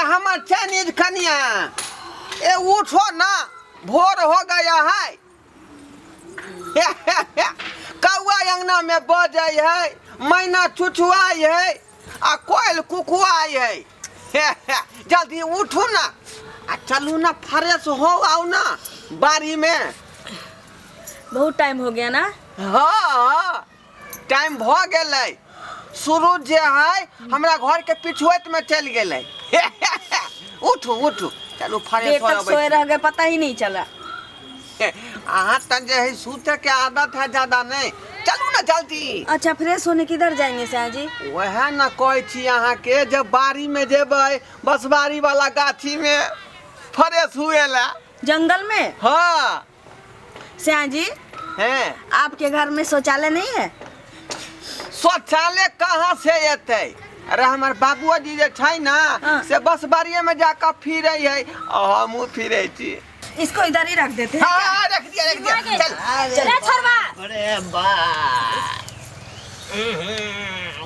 हमर चाइनीज कनिया, ए उठो ना, भोर हो गया है। कौआ अंगना में बजै है, मैना चुचुआई है आ कोयल कुकुआई है। जल्दी उठू ना आ चलू ना, फ्रेश हो आओ ना बाड़ी में। बहुत टाइम हो गया ना। हाँ, टाइम भ गेलै। सूरज जे है हमरा घर के पिछुआत में चलि गेलै। उठू उठू, चलू फ्रेश देर हो। तक अबै सोए रह गए, पता ही नहीं चला। अहाँ तऽ जे है सुते के आदत है ज्यादा नहीं। चलू ना जल्दी। अच्छा, फ्रेश होने किधर जाएंगे सयाजी जी? वएह ने कहै छी अहाँके, जे बाड़ी में जेबै, बसबाड़ी वाला गाछी में फ्रेश हुए ला। जंगल में? हाँ। सयाजी जी, हैं। आपके घर में शौचालय नहीं है? शौचालय कहाँ से एतै? अरे हमर बाबूजी जे छै ना, से बसबाड़िए में जाकऽ फिरै है आ हमहूँ फिरै छी। इसको इधर ही रख देते हैं। हाँ हाँ, रख दिया, रख दिया, चल चल। रे छोरवा। अरे बा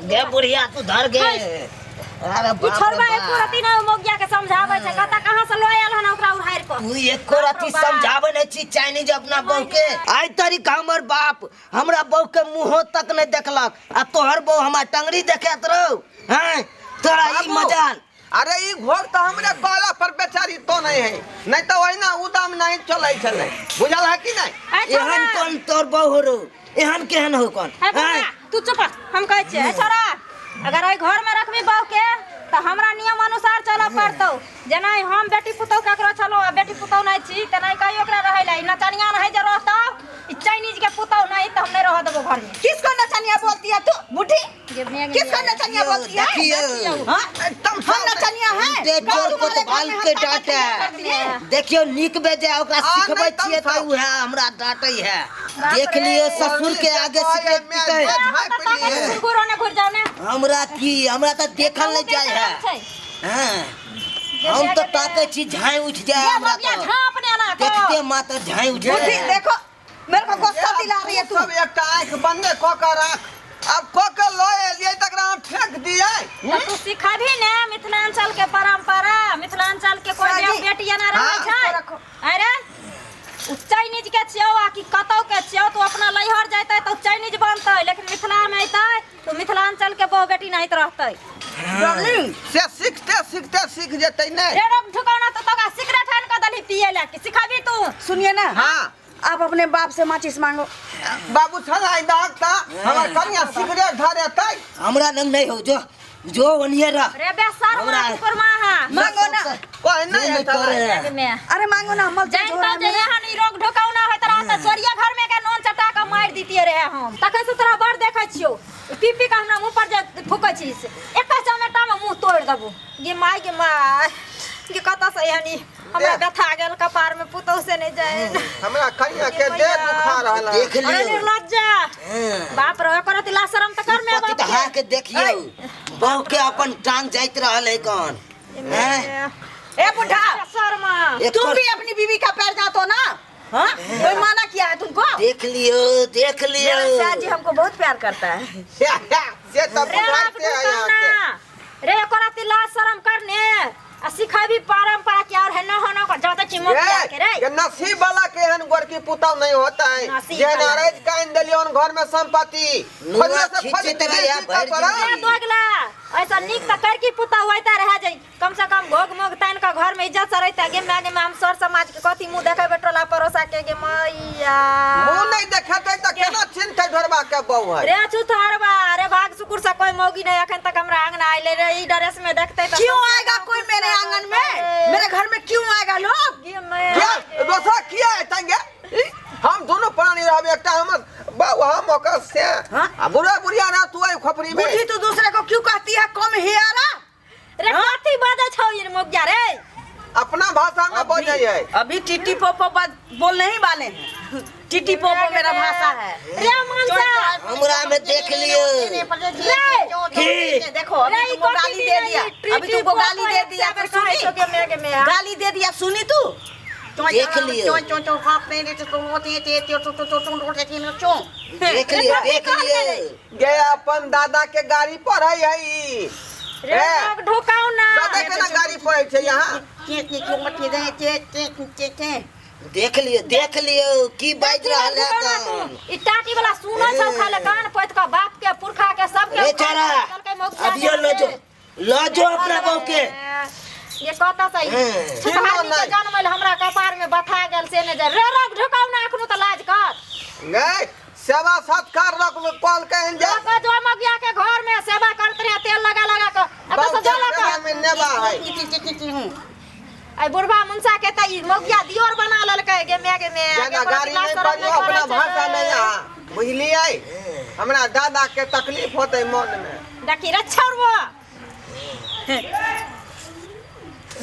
गे बुढ़िया, तू धर गे। अरे ई बाप रे छोरवा एको बाप। रति नहि मोगिया के समझाबै छै। कतऽ कहाँ से लऽ आयल हन ओकरा उधारि कऽ? तू एको रति समझाबै नहीं छी चाइनीज अपना बहू के। आइ तरीका हमर बाप हमरा बहू के मुंहो तक नहीं देखलक आ तोहर बहू हमरा टंगड़ी देखैत रहो हैं तोरा ई बाबू। मजाल। अरे ई घोर तो हमरे कहला पर बेचारी तो नहीं है, नहीं तो वही ना उदाम नहीं चलै छलै, बुझल है कि नहीं? ए छोरा। एहन कोन तोर बहू रो, एहन केहन हो कोन? ए बौआ, हैं? तू चुप रह, हम कहै छियै। ए छोरा, अगर एहि घर में रखबी बहू के तऽ हमरा नियम अनुसार चलऽ पड़तौ। जेना हम बेटी पुतहु ककरो छलहुँ आ बेटी पुतहु नहि छी, तेनाही कहियो ओकरा रहै लए। ई नचनिया नहि जे रहतौ, ई चाइनीज के पुतहु नहि तऽ हम नहि रहऽ देबौ घर में। किसको नचनिया बोलती है तू बुढ़ी? किसको नचनिया बोलती है? देखियौ। हाँ? एकदम हम नचनिया हैं? उल्टे कब चोर तुम्हारे घर कोतवाल में हम के ताकत डांटे। दिया करती हैं? देखियौ, नीक बेजाय ओकरा आ, सिखबै नहि तब छियै तऽ सब। उएह हमरा डांटै है। देख लियौ, ससुर के आगे सिगरेट पीते। घुरो ने, घुर जाओ ने। हमरा की, हमरा तऽ देखल नहि जाइ है। हाँ, हम तऽ ताकै छी झाँइ उठि जाय हमरा तऽ। झाँप ने ना। देखते मात्र झाँइ उठि बुढ़ी जाय। देखो, मेरे को गुस्सा दिला रही है तू। सब एकटा आँखि बंदे कऽ के राख। आब कऽ के लऽ एलियै तकरा हम फेंक दियै? तऽ तू सिखबही ने मिथिलांचल के परंपरा? मिथिलांचल के कोई साजी, बेटी एना रहै हाँ, छै? अरे उ चाइनीज के छियौ आ कि कतौ के छियौ, तू अपना लैहर जैतै तऽ चाइनीज बनतै, लेकिन मिथिला मे अयतै तऽ मिथिलांचल के बहु बेटी नाहित रहतै। डार्लिंग। से सीखते सीखते सीख जेतै ने। रे रोक ढुकौना, तऽ तोरा सिगरेट आनि कऽ देलही पियै लए कि सिखबही तू? सुनिए ना। हाँ। आप अपने बाप से माचिस मांगो। बाबू छलाई दहक तऽ हमर कनिया सिगरेट धरेतै। हमरा लग नहीं हो, जो जो ओनिए रह। रे बेसर हमरा- कुरमा हा। मांगो ना। कहे नहीं है करे छलाई। में अरे मांगो ना, मल जान तो जे एहन ई रोग ढुकौना होइत रहा तऽ चोरिया घर में के नोन चटा के मारि दितियै रहे हम। तखन से तोरा बड़ देखै छियौ, पी पी के हमरा मुंह पर जे थूकै छी से एक चमेटा में मुंह तोड़ि देबौ। गे माय, गे माय, गे कतऽ से एहन ई हमरा व्यथा गेल कपार में, पुतहु से नहीं जाए। हमरा कनिया के देह दुखा रहल है। देख अरे लियौ। निर्लज्जा। हाँ। बाप रे, ओकर अति लाशरम तऽ कर में बाप पतितहा के देखियौ, बहू के अपन टांग जाइत रहल है कौन हैं? ए बुढ़ा, शर्मा। तुम एकर भी अपनी बीवी का पैर जातो ना? हाँ, कोई माना किया है तुमको? देख लियौ, देख लियौ। मेरा सयाजी जी हमको बहुत प्यार करता है। से तऽ रे राख बुझाइते है अहाँके। ढुकौना रे, ओकर अति लाज शरम करने आ सिखेबी परंपरा के और है न होना को जाते चिमो ये, के रे। ये नसीब वाला के एहन गोरकी पुतौ नहीं होता है। नसीब जे वाला। नाराज कान देलियौन घर में संपत्ति नुआ खोजने से खोज खींचैत रहैया खींच भरि कऽ पड़ा। रे दोगला, ऐसा नीक त करकी पुता होइता रहे जे कम से कम घोग मोग तान के घर में इज्जत से रहता। गे माय गे माय, हम सर समाज के कथी मुंह देखेबे टोला पड़ोसा के? गे मैया। मुंह नहीं देखेतै तऽ केना चिन्हतै ढोरबा के बहू है? रे चुथारबा रे, भाग सुकुर से कोई मौगी नहीं अखन तक हमरा आंगना आइले रे। ई ड्रेस में देखते त क्यों आएगा कोई मेरे आंगन में? मेरे घर में क्यों आएगा लोग? गे माय। किया दोसरा किया एतंगे? हम दोनों प्राणी रहबे, एकटा हमर हम ओकर से हाँ? आ बुढ़ा बुढ़िया रह तू एहि खोपड़ी में। बूढ़ी तू दूसरे को क्यों कहती है कम हियारा? रे कथी बाजै छौ ई मौगिया रे? अपना भाषा में बजै है। अभी टीटी पोपो बात बोलने ही वाले हैं। टीटी पोपो मेरा भाषा है। रे मनसा। हमरा में देख लियौ। रे देखो, अभी रे, ई तुमको कथी गाली दे दी दिया। रे, अभी तुमको गाली दे दिया तो कहै सुनी छौ गे माय गे माय। गाली दे दिया, सुनी तू? देख लियौ। देख लियौ, देख लियौ। गे अपन दादा के गाड़ी पर है ई। रे ए। रोग ढुकाउ ना दादा केना गाड़ी पड़ै छै यहाँ देख लियो देख लियो की बाजि रहल है ढुकाउ ना तन तू। ई टाटी वाला सुनै छौ खाली कान पोति कऽ बाप के पुरखा के सबके रे छोरा अभियो लो जो लो जो अपना बहू के ये कहता सही हम्म। छुतहा नहीं। के जनमल हमरा कपार में बथा गेल से ने जा रे रोग ढुकाउ ना अखनो त लाज कर गए सेवा सत्कार रख कॉल कहन जा लोक जो मगिया के घर में सेवा करत रहे तेल लगा लगा के अब बाबू तो जो लगा सेवा में नेबा है आई बुढ़वा मुंसा के त ई मगिया दियोर बना लेलकै गे मे गे मे ज्यादा गाड़ी नहीं पड़ियो अपना भाषा में यहाँ बुझलियै हमरा दादा के तकलीफ होते मन में देखी रे छोड़बो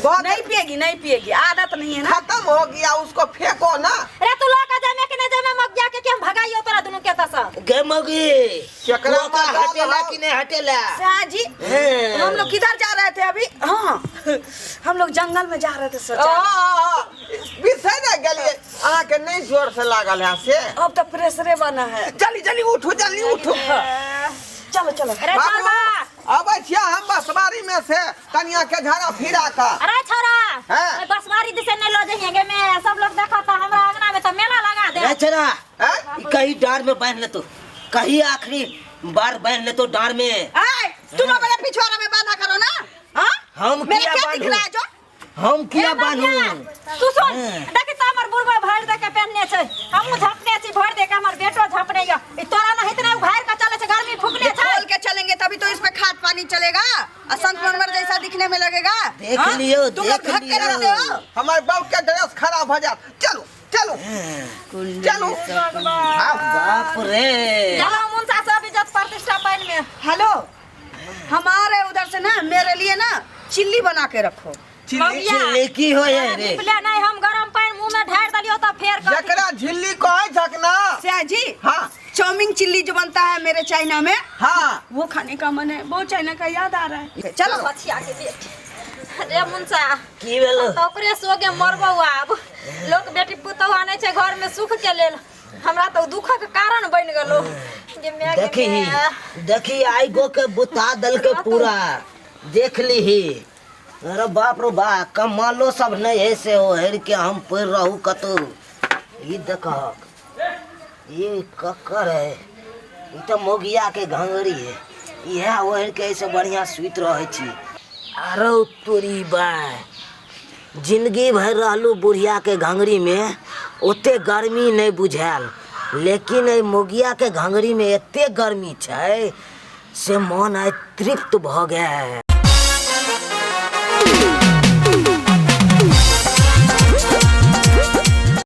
बहुत नहीं पिएगी नहीं पिएगी आदत नहीं है ना खत्म हो गया उसको फेंको ना रे तू लऽ के जामे कि नहीं जामे मगिया के कि हम भगाइयो तोरा दुनू के त सब गे मौगी केकरा तू ओकरा मजाल हटेला हौ? कि नहीं हटेला हाँ जी हाँ। हम लोग किधर जा रहे थे अभी हाँ हम लोग जंगल में जा रहे थे सोचा बिसरि ने गेलियै अहाँके नहीं जोर से लागल है से अब तो प्रेशरे बना है जल्दी जल्दी उठू जल्दी उठू चलो चलो अरे बाबू छोरा अबै छियै हम बसवारी में से कनिया के झाड़ा फिरा कऽ अरे छोरा हाँ। ओइ बसवारी दिसे नहीं लो जइहे गे में सब लोग देखत हमरा अंगना में त मेला लगा दे रे छोरा हैं? ई कहीं डार में बांध ले तो कहीं आखिरी बार बांध ले तो डार में आए तुम अपने पिछवाड़ा में बांधा करो ना हाँ हम मेरा किया क्या दिख बांधू रहा है जो हम किया ए बांधू मगिया, तू सुन हाँ। देखी त हमर बुढ़वा भरि दे के पहनने छै हमहूँ झपने छी भरि दे के हमर बेटो झपने य ई तोरा नहीं इतना उघार के चले छै गर्मी फुकने छै खोल के चलेंगे तभी तो इसमें खाद पानी चलेगा और संगमरमर जैसा दिखने में लगेगा देख हाँ? लियो, तुम लोग देख ढक के लियो। रखते हो हमर बाप के ड्रेस खराब हो जात चलू चलू चलू आओ बाप रे चलो मुंसा सब इज्जत प्रतिष्ठा पानि में हेलो हमारे उधर से ना मेरे लिए ना चिल्ली बना के रखो चिल्ली मगिया, चिल्ली की होय है रे निपले नहीं हम गरम पानि मुंह में ढार देलियो त फेर कथी? जकरा झिल्ली कहै छक ना श्या जी हाँ चाउमीन चिल्ली जो बनता है मेरे चाइना में हाँ वो खाने का मन है बहुत चाइना का याद आ रहा है चलो पछिया के बेटी रे मुंसा की भेलो तऽ ओकरे सोगे मरबौ आब लोक बेटी पुतहु आनै छै घर में सुख के लेल हमरा तऽ दुखक कारण बनि गेलो गे माय गे देखी माय। देखी आई गो के बुता दल के पूरा देख लीही अरे बाप रो बा कमालो सब नहीं है से हो हेर के हम पड़ रहू कतौ ई देखक ई कक्कर है ई तो मोगिया के घंगरी है इएह ओढ़ के ऐसे बढ़िया सुति रहै छी अरे तोरी बा जिंदगी भरि रहलू बुढ़िया के घंगरी में ओते गर्मी नहीं बुझायल लेकिन एहि मोगिया के घंगरी में एते गर्मी छै से मन आइ तृप्त भऽ गेल।